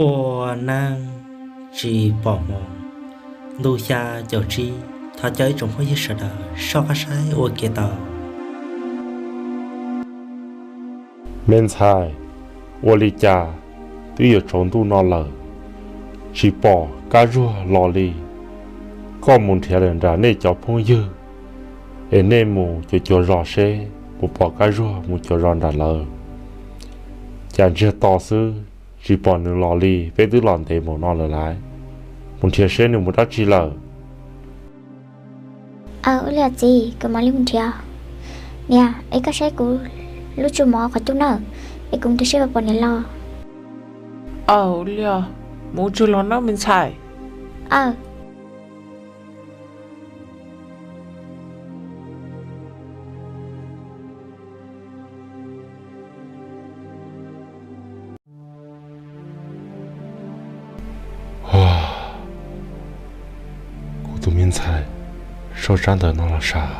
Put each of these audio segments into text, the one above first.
Ua neeb tsis pom hmo, ntu xya caum tsib. Thov caw ib tsoom phooj ywg sawv daws soj qab saib ua ke tau. Me ntxhais, ua li cas twb yuav tsaus ntuj no lawm, tsis pom Kab Zuag los li? Koj mus nrhiav lawm nram nej cov phooj ywg, es nej mus cuav cuav zos seb puas pom Kab Zuag mus cuav zos nram lawv. Cas ntsiag to xwb, tsis pom nws los li, peb twb los ntev npaum no lawm lauj. Mus nrhiav seb nws mus dab tsi lawm. Aw, ua li os txiv, kuv mam li mus nrhiav. Niam, es koj saib kuv lub tsu mov qhov cub nawb, es kuv mus nrhiav seb puas pom niam los. Aw, ua li os, mus tsuag los nawb me ntxhais. Aw. Kuv tus me ntxhais, sau tsab ntawv no los sav.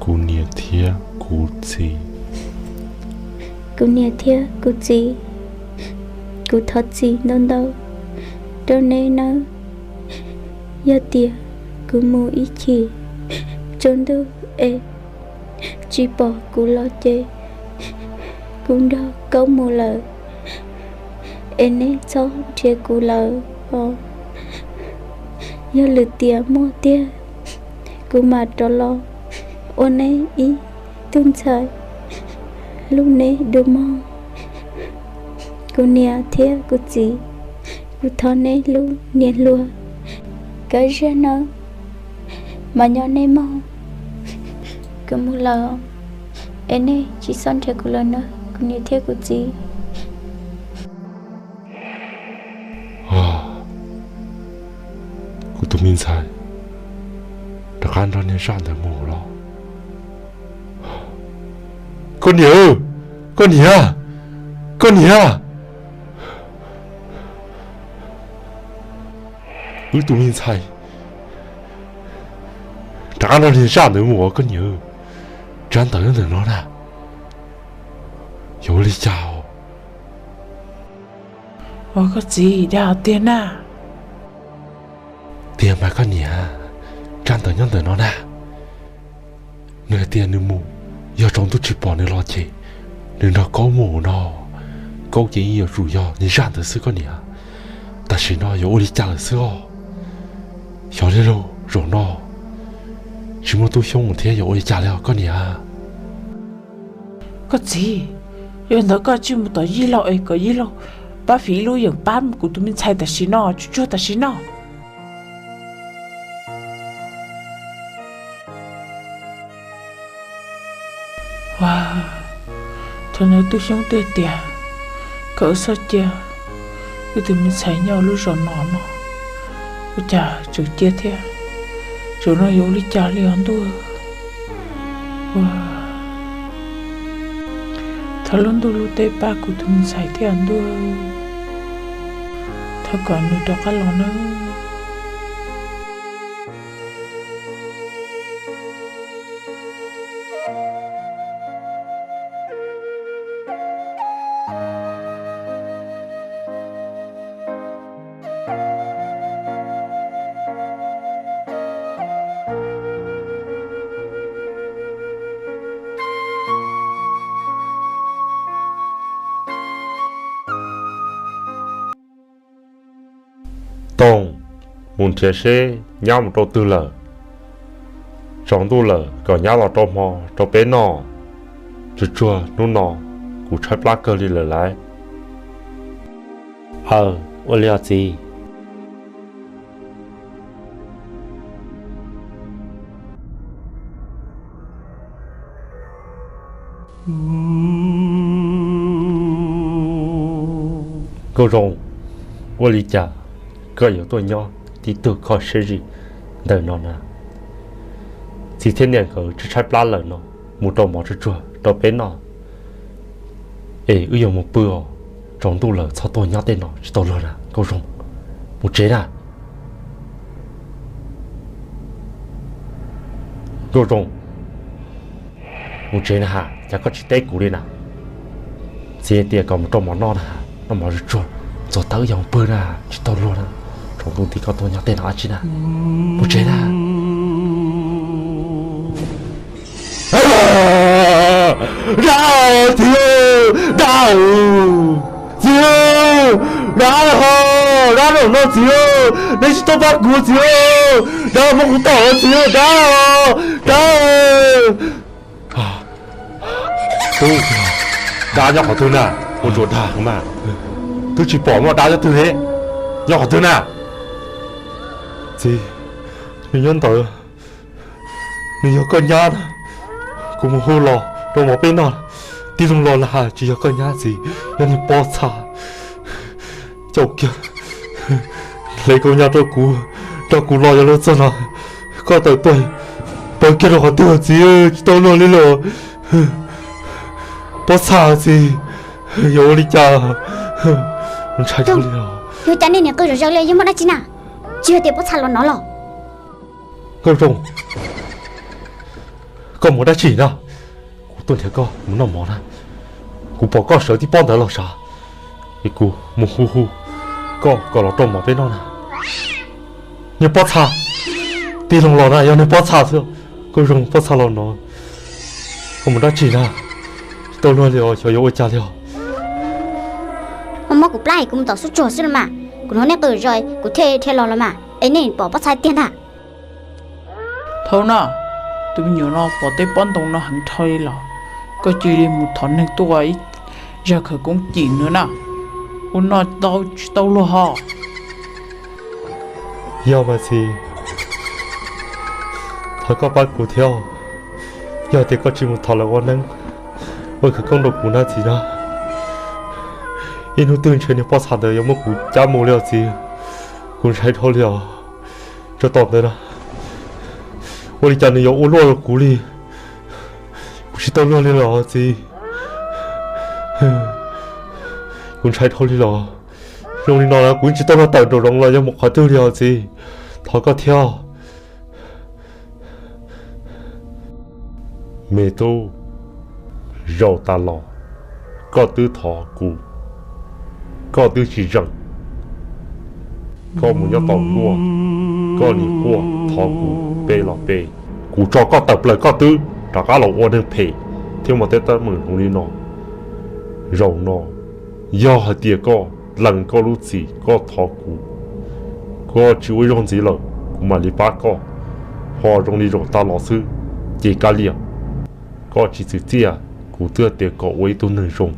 Kuv niam thiab kuv txiv. Kuv niam thiab kuv txiv, kuv thov txim ntau ntau rau neb nawb. Yog tias kuv mus ib chim tsaus ntuj es tsis pom kuv los ces kuv nrog Kaub mus lawm, es neb txhob nrhiav kuv lawm os. Yog lwm tiam muaj tiag, kuv mam rov los ua neb ib tug ntxhais hlub neb dua mog. Kuv niam thiab kuv txiv, kuv thov neb lub niam hluas, kab zaj nawb, mas nyob neb mog. Kuv mus lawm, es nej tsis txhob nrhiav kuv lawm nawb, kuv niam thiab kuv txiv. Kuv tus me ntxhais, rov qab nrog niag zaj ntawd mus los. Koj niam, koj niam, koj niam. Wb tus me ntxhais rov qab nrog niag zaj ntawd mus os koj niam. Tsab ntawv nyob ntawm no na, yuav ua li cas? Ua koj txiv, dab tiag na? Tiag mas koj niam, tsab ntawv nyob ntawm no na. Nws hais tias nws mus, yog tsaus ntuj tsis pom nws los ces nws nrog Kaub mus no. Kaub ces yeej yuav tsum yog niag zaj ntawd xwb koj niam. Tam sim no yuav ua li cas lawm xwb os? Xyov li lauj, zaum no tsis muaj Tub Xyoob mus thiab yuav ua li cas li os koj niam? Koj txiv, yog ntawd koj cia li mus tom Yij Laug es kom Yij Laug pab fiv ib lub yeem pab kuv tus me ntxhais tam sim no, tsuag tsuag tam sim no. Ua, thaum ntawd Tub Xyoob twb tias kom wb txhob cia wb tus me ntxhais nyob lub zos no no, ua cas tseem cia thiab? Zaum no yuav ua li cas li os ntuj? Ua, thov lub ntuj lub teb pab kuv tus me ntxhais thiab ntuj, thov kom nws rov qab los nawb. Toog, mus nrhiav seb nyab mus rau twg lawm. Tsaus ntuj lawm kom nyab los rau hmo rau peb noj. Tsuag tsuag hnub no kuv tshaib plab kawg li lawm lauj. Aw, ua li os txiv. Nkauj Zoo, ua li cas koj yuav tuaj nyob tib tug kho siab zim ntawm no na? Txiv thiab niam nkawd tshaib tshaib plab lawm no, mus rau mov tsuag tsuag rau peb noj. Es wb yuav mus pw os, tsaus ntuj lawm txhob tuaj nyob tej no tsis tau luag na Nkauj Zoo. Mus tsev na. Nkauj Zoo, mus tsev na has, cas koj tsis teb kuv li na? Txiv tias kom mus rau mov noj na, noj mov zuj zus, txog tawm yog pw na, tsis tau luag na. Tsaus ntuj nti koj tuaj nyob tej no dab tsi na? Mus tsev na. Dab, txiv, dab, txiv, dab, dab no txiv, nej tsis tau pab kuv txiv, dab muab kuv tom txiv, dab, dab. Tub, dab nyob qhov twg na? Ua tsuas dag mas, twb tsis pom muaj dab nyob twg li. Nyob qhov twg na? Txiv, nws nyob ntawd, nws yog koj nyab na. Kuv mus hu los rau mov peb noj, tij laug los lawm hais tsis yog koj nyab txiv, yog niag pob txha caum kiag hle kau nyab rau kuv, rau kuv los yog luag txog no, koj tawm tuaj pawg kiag rau qhov twg txiv, tsis tau luag li los. Pob txha txiv, yuav ua li cas? Ntshai dhau li os. Yog cas nej niam qw zom zaws li, yog muaj dab tsi na? Tsis yog tias pob txha los no los? Nkauj Zoo, koj mus dab tsi na? Kuv tuaj nrhiav koj mus noj mov na. Kuv pom koj sawv tib pob ntawd los sav, es kuv mus hu hu koj kom los rau mov peb noj na. Niag pob txha, tij laug los na yog niag pob txha xwb. Nkauj Zoo, pob txha los no, koj mus dab tsi na? Tsis tau luag li os, xyov yuav ua cas li os. Muab kuv plab es kuv mus tom xub tsuag xwb los mas, kuv hnov nej qw zom zaws kuv thiaj dhia los los mas, es nej pom pob txha tiag ntag. Thaub na, tus me nyuam no pom tej pob ntoo no heev dhau li los, koj cia li mus thov neeg tuaj ua ib zaj khawv koob cim nws na, ua noj tau tsis tau luag ho. Yog mas txiv, thov koj pab kuv thiab, yog tias koj tsis mus thov lawv ua neeb, ua khawv koob rau kuv na txiv na, ib hnub twg ntshe niag pob txha ntawd yuav muab kuv cab mus li os txiv. Kuv ntshai dhau li os. Tsov tom ntawd na, ua li cas nws yuav ua luaj rau kuv li? Kuv tsis tau luag li los txiv. Kuv ntshai dhau li los. Zoo li no na kuv tsis tau luag tawm nraum zoov los yog mus qhov twg li os txiv. Thov koj thiab. Me tub, zaum tas los koj twb thov kuv, koj twb tsis zeem. Koj mus nyob tom nkuaj, koj nim quaj thov kuv pe los pe. Kuv tso koj tawm plaws koj twb rov qab los ua neeg phem thiab muaj tej teeb meem zoo li no. Zaum no, yog hais tias koj lees koj lub txim koj thov kuv, koj tsis ua ib zaug ntxiv lawm, kuv mam li pab koj. Ho zoo li zaum tas los xwb, ces kav liam. Koj tsis txwm txiaj, kuv twb tias kom ua ib tug neeg zoo.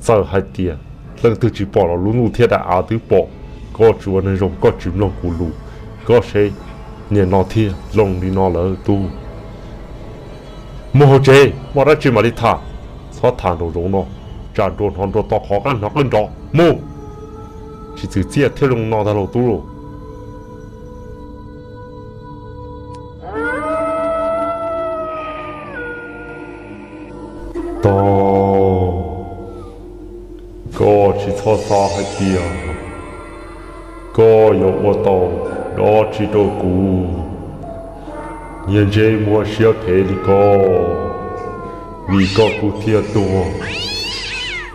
Txawm hais tias leej twg tsis pom los lub ntuj thiab daim av twb pom. Koj tsis ua neeg zoo, koj tsis mloog kuv lus, koj seb, nim no thiaj zoo li no lawm tub. Mus hauv tsev, muaj dab tsi mam li tham, txhob tham nraum zoov no, tsam nruas hnov nruas to qhov qab hnov qab nrov mus. Tsis txwm txiaj thiaj zoo no ntag lauj tub lauj. Tau, koj tsis txhob xav hais tias koj yuav ua tau dab tsi rau kuv. Niag ntsej muag siab phem li koj, vim koj kuv thiaj tuag.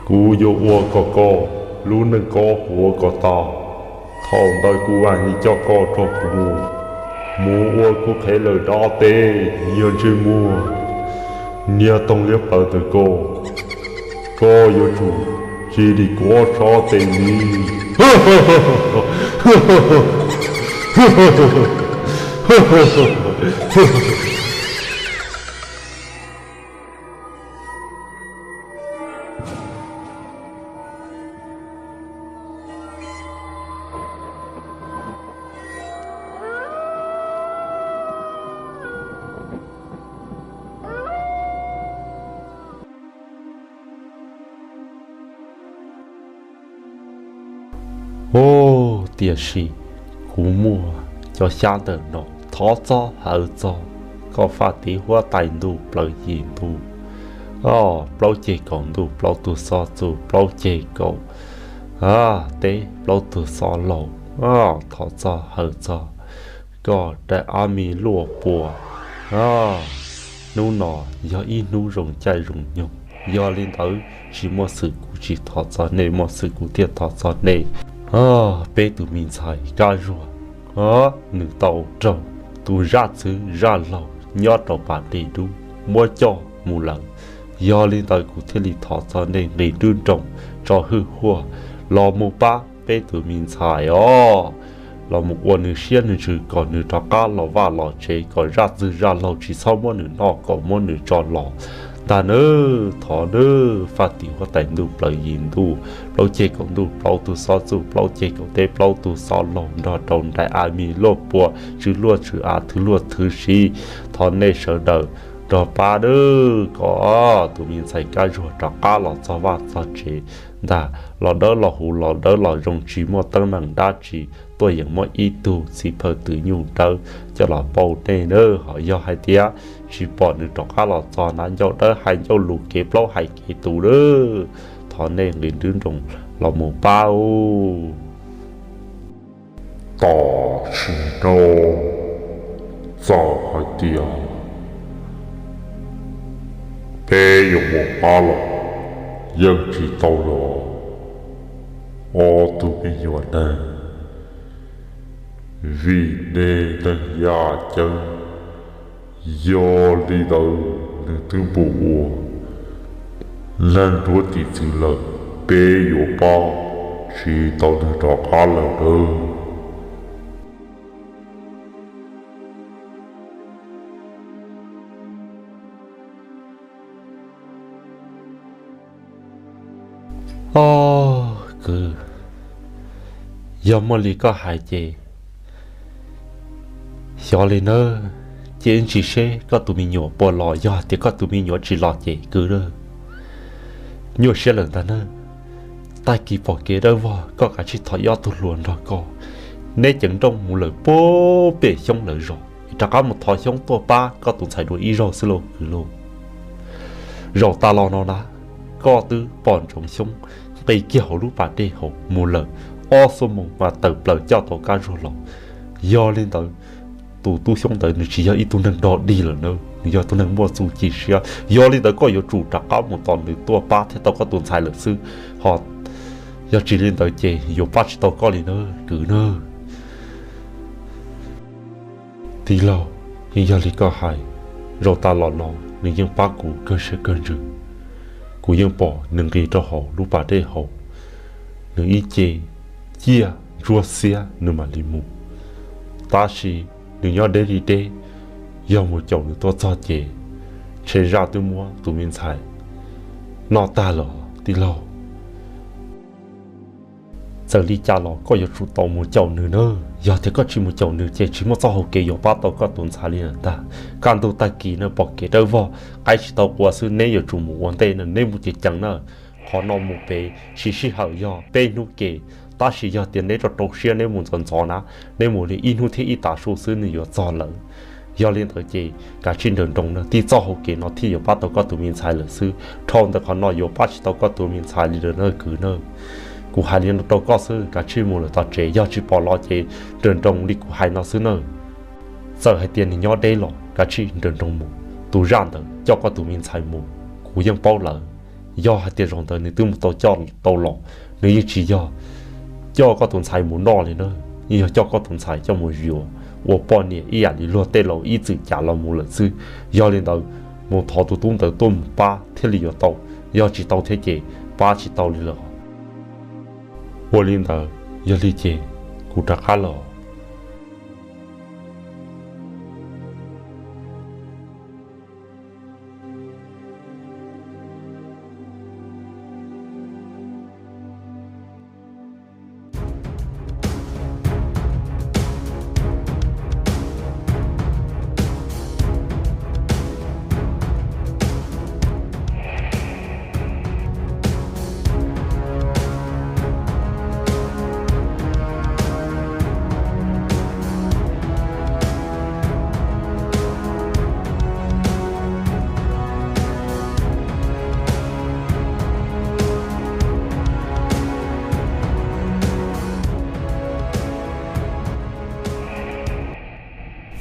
Kuv yuav ua kom koj lub neej koj huv kom tag. Thaum ntawd kuv mam li coj koj rau kuv mus ua kuv qhev lawm dab teb. Niag ntsej muag, niag toog liab plawv ntawm koj, koj yuav tsum cia li kuv ob tsob tes li. Os, tiam sis kuv muaj cov xyab ntawm no, thov txhob hawv txog. Koj faj tiv huab tais ntuj plaws yim ntuj, plaub ceg kaum ntuj plaub tug xob txuj plaub ceg kaum teb plaub tug xob laug, thov txhob hawv txog. Koj daim ab mi luaj pua, hnub no yog ib hnub zoo caij zoo nyoog. Yog li ntawd tsis muaj xwm kuv tsis thov txog nej, muaj xwm kuv thiaj thov txog nej. Peb tus me ntxhais Kab Zuag, nws tau raug tus zaj txwv zaj laug nyob rau pas dej dub muab coj mus lawm. Yog li ntawd kuv thiaj li thov txog nej nqis nruab nroos tso hwj huaj los mus pab peb tus me ntxhais os, los mus ua nws siab nws ntsws kom nws rov qab los vaj los tsev, kom zaj txwv zaj laug tsis txhob muab nws noj, kom muab nws tso los ntag nawb. Thov nawb, faj tim huab tais ntuj plaws yim ntuj, plaub ceg kaum ntuj plaub tug xob txuj, plaub ceg kaum teb plaub tug xob laug, nrog rau nraim a mi luaj pua, tswv luaj tswv av thwv luaj thwv siv. Thov nej sawv daws nrog pab nawb, kom tus me ntxhais Kab Zuag rov qab los txog vaj txog tsev ntag, los dawb los huv, los dawb los zoo, tsis muaj teeb meem dab tsi, tuaj yeem muab ib tug txiv phawj twm nyuj dawb coj los pauj nej nawb. Ho yog hais tias tsis pom nws rov qab los txog na, ncauj dawb hais ncauj lus, kev plaub hais kev tus nawb, thov nej nqis nruab nroos los mus pab. Tam sim no txawm hais tias peb yuav mus pab los yeej tsis tau los, ob tug me nyuam neeg, vim nej neeg yaj ceeb. Yog li ntawd nws twb mus ua neeg nruab tiv txwv lawm, peb yuav pab tsis tau nws rov qab lawm nawb. Os kwv, yog muaj li koj hais ces xyov li nawb. Cia ntsis seb koj tus me nyuam puas los, yog tias koj tus me nyuam tsis los ces kwv, nyuaj siab lawm ntag nawb. Tag kis pom kev dawb vog koj kav tsij thov ib ob tug hluas nrog koj, neb ceev nrooj mus lawm puag pem xyoob lawv zos, rov qab mus thov xyoob tuaj pab koj tus ntxhais dua ib zaug xwb lauj kwv lauj. Zaum tas los no na, koj twb pom ntsoov xyoob nqis kiag hauv lub pas dej hauv mus lawm, ob xuab moos mas tawm plaws coj tau Kab Zuag los. Yog li ntawd, tus tub xyoob ntawd nws tsis yog ib tug neeg dog dig lawm na, nws yog tus neeg muaj txuj ci siab. Yog li ntawd koj yuav tsum rov qab mus tos nws tuaj pab thiaj tau koj tus ntxhais lawm xwb, ho yog tsis li ntawd ces yuav pab tsis tau koj li na kwv na. Tij laug, yeej yog li koj hais, zaum tas los no nws yeej pab kuv kawg siab kawg ntsws. Kuv yeej pom nws nqis rau hauv lub pas dej hauv, nws ib ce ciaj ntsuab xiab nws mam li mus. Tab sis nws nyob deb li deb, yog mus caum nws tuaj txog ces ntshe zaj twb muab tus me ntxhais noj tag lawm tij laug. Txawm li cas los koj yuav tsum tau mus caum nws na. Yog tias koj tsis mus caum nws ces tsis muaj txoj hau kev yuav pab tau koj tus ntxhais li lawm ntag. Kaj ntug tag kis no pom kev dawb vog, qaib tsis tau qua xwb, neb yuav tsum mus ua ntej na, neb mus ceev ceev na. Qhov no mus pem tsis sij hawm, yog peb hnub ke, tab sis yog tias neb rau rau siab neb mus ntxov ntxov na, neb mus li ib hnub thiab ib tav su xwb nws yuav txog lawm. Yog li ntawd ces kav tsij nrawm nroos na, tib txoj hau kev no thiaj yuav pab tau koj tus me ntxhais lawm xwb. Dhau ntawm qhov no yuav pab tsis tau koj tus me ntxhais li lawm na kwv na. Kuv hais li no rau koj xwb, kav tsij mus lawm tom tsev, yog tsis pom los ces nrawm nroos li kuv hais no xwb na. Txawm hais tias nws nyob deb los kav tsij nrawm nroos mus, tus zaj ntawd coj koj tus me ntxhais mus, kuv yeej paub lawm. Yog hais tias zaum ntawd nws twb mus tau coj tau los, nws yeej tsis yog coj koj tus ntxhais mus noj li na, yeej yog coj koj tus ntxhais coj mus yuav ua poj niam ib yam li luag tej laus ib txwm cas los mus lawm xwb. Yog li ntawd, mus thov tus tub ntawd tuaj mus pab thiaj li yuav tau, yog tsis tau thiab ces pab tsis tau li lawm. Ua li ntawd, yog li ces kuv rov qab los.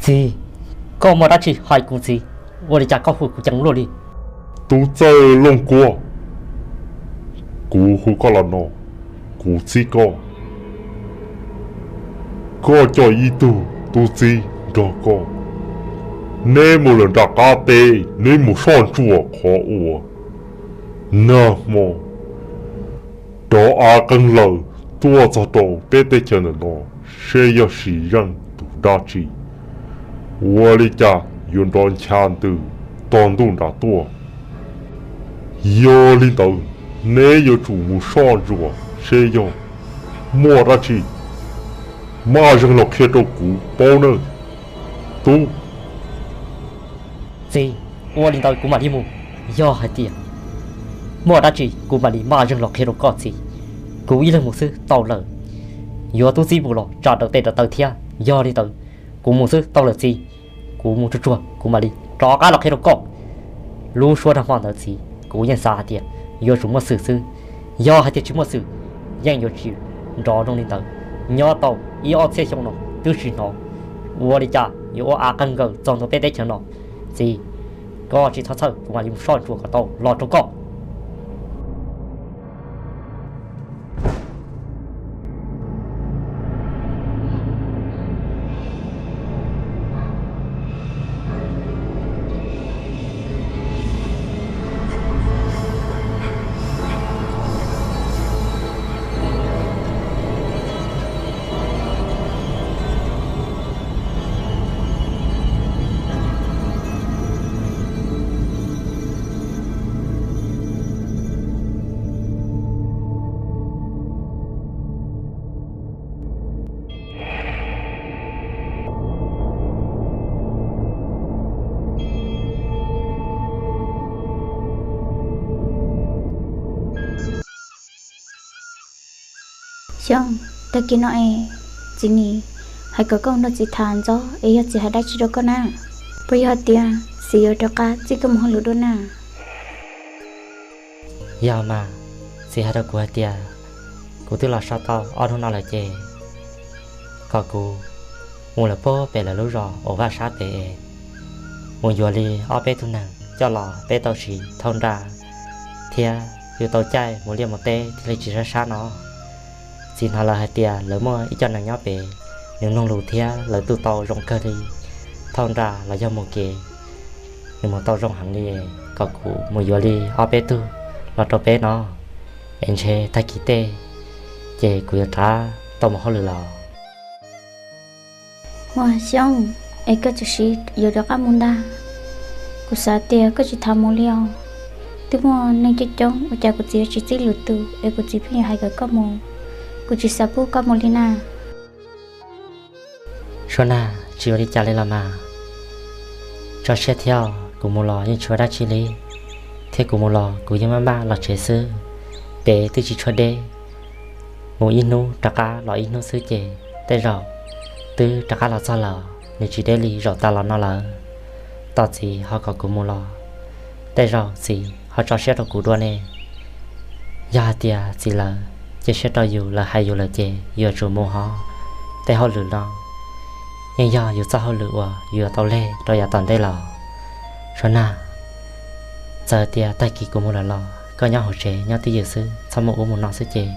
Txiv, koj muaj dab tsi hais kuv txiv? Ua li cas koj hu kuv ceev luaj li? Tub Txawj Looj Kuab, kuv hu koj los no, kuv txib koj. Koj coj ib tug tub txib nrog koj, neb mus lawm nram qab teb, neb mus soj ntsuam qhov uas nag hmo rov av qeeg lawm tuaj txog rau peb teb chaws ntawm no, seb yog sim zeej tus dab tsi. Ua li cas yuav nrov ncha ntws tog ntuj nram tuaj. Yog li ntawd, neb yuav tsum mus soj ntsuam seb yog muaj dab tsi, maj zeeg los qhia rau kuv paub nawb tub. Txiv, ua li ntawd kuv mam li mus. Yog hais tias muaj dab tsi kuv mam li maj zeeg los qhia rau koj txiv. Kuv ib leeg mus xwb tau lawm, yuav tub txib mus los tsa raws tej raws taw thiab. Yog li ntawd, kuv mus xwb tau lawm txiv. Kuv mus tsuag tsuag kuv mam li rov qab los qhia rau koj. Lub suab nag hmo ntawd txiv, kuv yeej xav hais tias yuav tsum muaj xwm xwb. Yog hais tias tsis muaj xwm, yeej yuav tsis nrov zoo li ntawd. Nyob tau ib ob txhiab xyoo no twb tsis hnov, ua li cas yuav ua av qeeg nkaws txog ntua peb teb chaws no. Txiv, koj tsis txhob txhawj, kuv mam li mus soj ntsuam kom tau los rau koj. Xyoo, tag kis no es txiv nim hais kom koj nrog txiv tham ntxov es yog txiv hais dab tsi rau koj na? Puas yog tias txiv yuav rov qab txib koj mus hauj lwm dua na? Yog mas, txiv hais rau kuv hais tias kuv twb los so tau ob hnub no lawm ces kom kuv mus lawm puag pem lawv lub zos uas vaj sab pem es mus yuav li ob peb tug neeg coj los peb tau siv thauj nra thiab yuav tau caij mus liaj mus teb thiaj li tsis sab sab no. Txiv hnov lawv hais tias lawv muaj ib co neeg nyob pem, nws mloog lus thiab lawv tu tau zoo kawg li, thauj nra los yog mus kev nws mus tau zoo heev li, kom kuv mus yuav li ob peb tug los rau peb no es ntshe tag kis tej ces kuv yuav rov tau mus hauj lwm los. Ua Xyooj, es koj txawm siv yuav rov qab mus ntag? Kuv xav tias koj tsis tham mus li os. Twb muaj neeg coob coob ua cas kuv txiv yuav tsis txib lwm tus es kuv txiv pheej yuav hais kom koj mus. Kuv tsis xav pub koj mus li na. Suab Nag, tsis ua li cas li los mas. Tso siab thiab, kuv mus los yeej tsis ua dab tsi li, thiab kuv mus los kuv yeej maj maj los tsev xwb. Pem twb tsis tshua deb, mus ib hnub rov qab los ib hnub xwb ces tej zaum twb rov qab los txog lawm, nws tsis deb li zaum tas los no lawm. Tos txiv ho kom kuv mus los, tej zaum txiv ho tso siab rau kuv dua ne. Yog hais tias txiv lawv cia siab rau yus, lawv hais yus lawm ces yuav tsum mus hos. Tej hauj lwm no yeej yog yus txoj hauj lwm uas yus yuav tau leg rau yav tom ntej los. Suab Nag, txawm tias tag kis kuv mus lawm los koj nyob hauv tsev nyob twj ywm xwb, txhob mus ub mus no xwb ces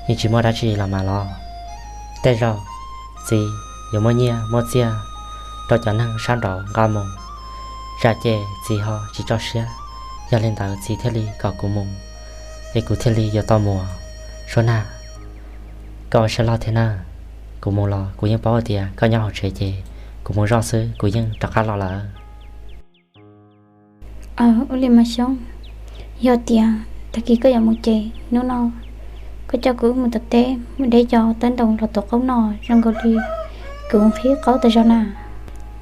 yeej tsis muaj dab tsi los mas los. Tej zaum txiv yuav muaj nyiaj muaj txiaj rau cov neeg sab nraud nqa mus, tsam ces txiv ho tsis tso siab. Yog li ntawd txiv thiaj li kom kuv mus, es kuv thiaj li yuav tau mus. Suab Nag, koj ua siab loj thiab na. Kuv mus los kuv yeej paub tias koj nyob hauv tsev ces kuv mus zoj xwb kuv yeej rov qab los lawm. Aw, ua li mas Xyooj, yog tias tag kis koj yuav mus ces hnub no koj coj kuv wb mus tom teb, mus de cov tawb ntoo los tuav qaub noj zoo nkaus li kuv nqhis qaub tas zog na.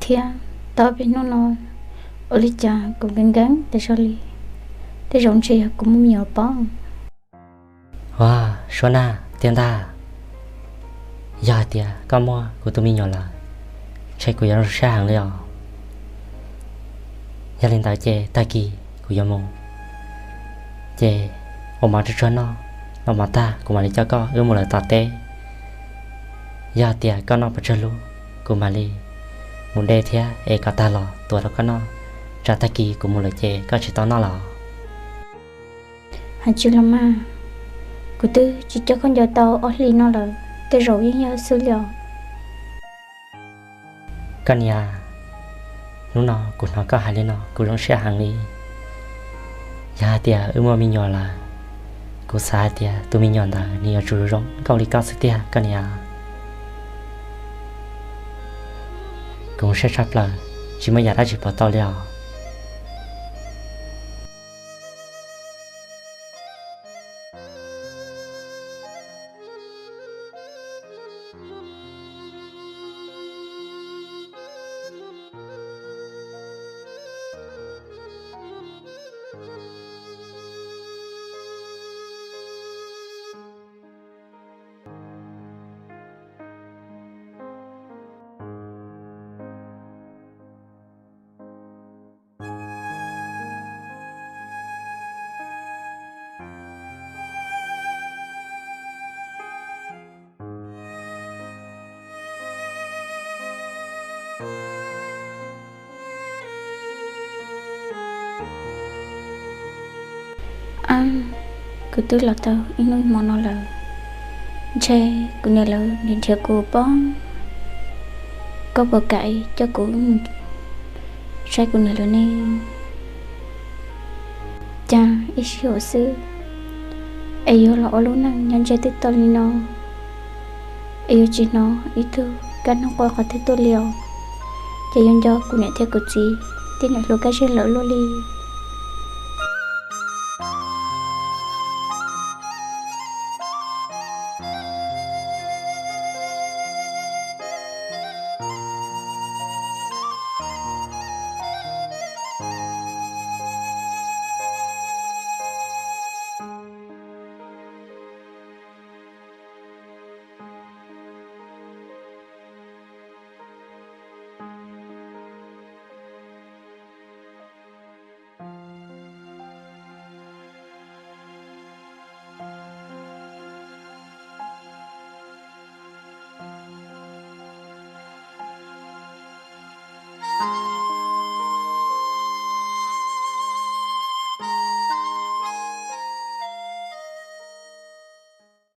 Thiab tau ob peb hnub no ua li cas kuv nkees nkees tas zog li, tej zaum ntshe yog kuv muaj me nyuam pob. Ua, Suab Nag, tiag ntag. Yog hais tias koj muaj kuv tus me nyuam lawm, ntshe kuv yuav zoo siab heev li os. Yog li ntawd ces tag kis kuv yuav mus, ces ua mov tsuag tsuag noj, noj mov tag kuv mam li coj koj wb mus lawm tom teb. Yog tias koj noj puas tsawg lub, kuv mam li mus de thiab es kom tag los tuav rau koj noj, tsam tag kis kuv mus lawm ces koj tsis tau noj los. Tsis los mas, kuv twb tsis coj koj nco tau ob hlis no lawm, tej zaum yeej yog xwb li os. Koj niam, hnub no kuv hnov koj hais li no kuv zoo siab heev li. Yog hais tias wb muaj me nyuam lawm, kuv xav hais tias tus me nyuam ntawd nws yuav tsum zoo nkauj li koj xwb tiag koj niam. Kuv siab tshaj plaws, tsis muaj yam dab tsi pov tau li os. Ab, kuv twb los tau ib hnub hmo no lawm, ntshe kuv niam lawv nrhiav nrhiav kuv pob. Koj puas kam coj kuv mus saib kuv niam lawv ne? Cas ib sij huam xwb es yuav los ua lub neej nyob ntshe twb tau li no, es yuav tsis hnov ib tug kab noog quaj qhov twg tuaj li os. Ces yuav nco kuv niam thiab kuv txiv tej niam hluas Kab Zej lawv luaj li.